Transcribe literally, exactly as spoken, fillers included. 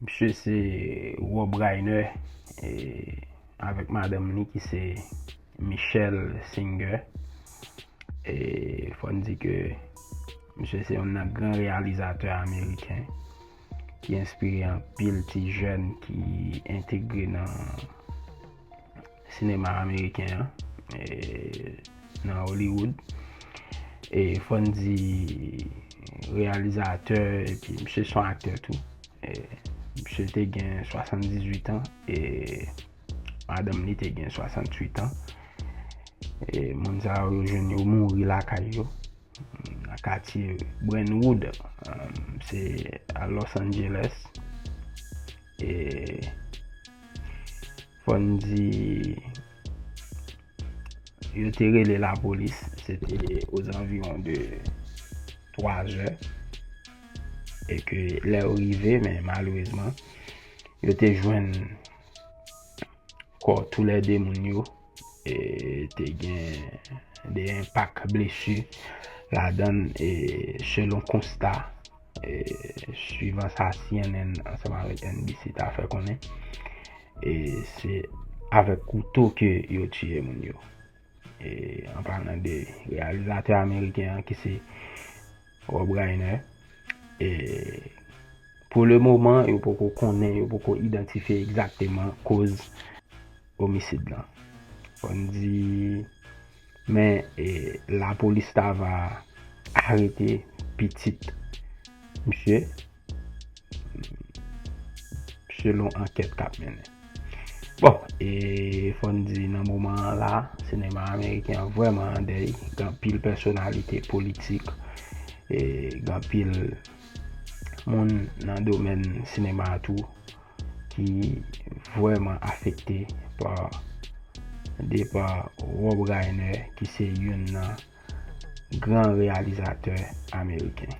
Misye se Rob Reiner, e, avèk madanm li ki se Michelle Singer. E fò n di ke misye se youn nan gran reyalizatè ameriken ki enspire anpil ti jèn ki entegre nan sinema ameriken an, e, nan Hollywood. E fò n di reyalizatè, epi misye se yon aktè tou. E misye te gen swasanndizuit an, e madanm li te gen swasanntuit an. E moun sa yo, yo jwenn yo mouri lakay yo, nan katye Brentwood, um, se a Los Angeles. E fò n di yo te rele lapolis, se te ozanviwon de twa zè. E ke lè yo rive, men malerezman, yo te jwenn kò toulède moun yo, e te gen de enpak blesi ladan l, e selon konsta, e swivan sa C N N ansanm avèk N B C ta fè konnen, e se avèk kouto ke yo tiye moun yo. E an palan de reyalizatè ameriken an ki se Rob Reiner, e pou le moman, yo poko konnen, yo poko idantifye egzakteman koz omisid lan. Fò n di, men, e, lapolis ta va arete pitit misye, selon ankèt k ap mennen. Bon, e fò n di nan moman an la, sinema ameriken an vrèman an dèy, gen anpil pèsonalite politik, e gen anpil moun nan domèn sinema a tou ki vrèman afekte pa depa Rob Reiner, ki se youn nan gran reyalizatè ameriken.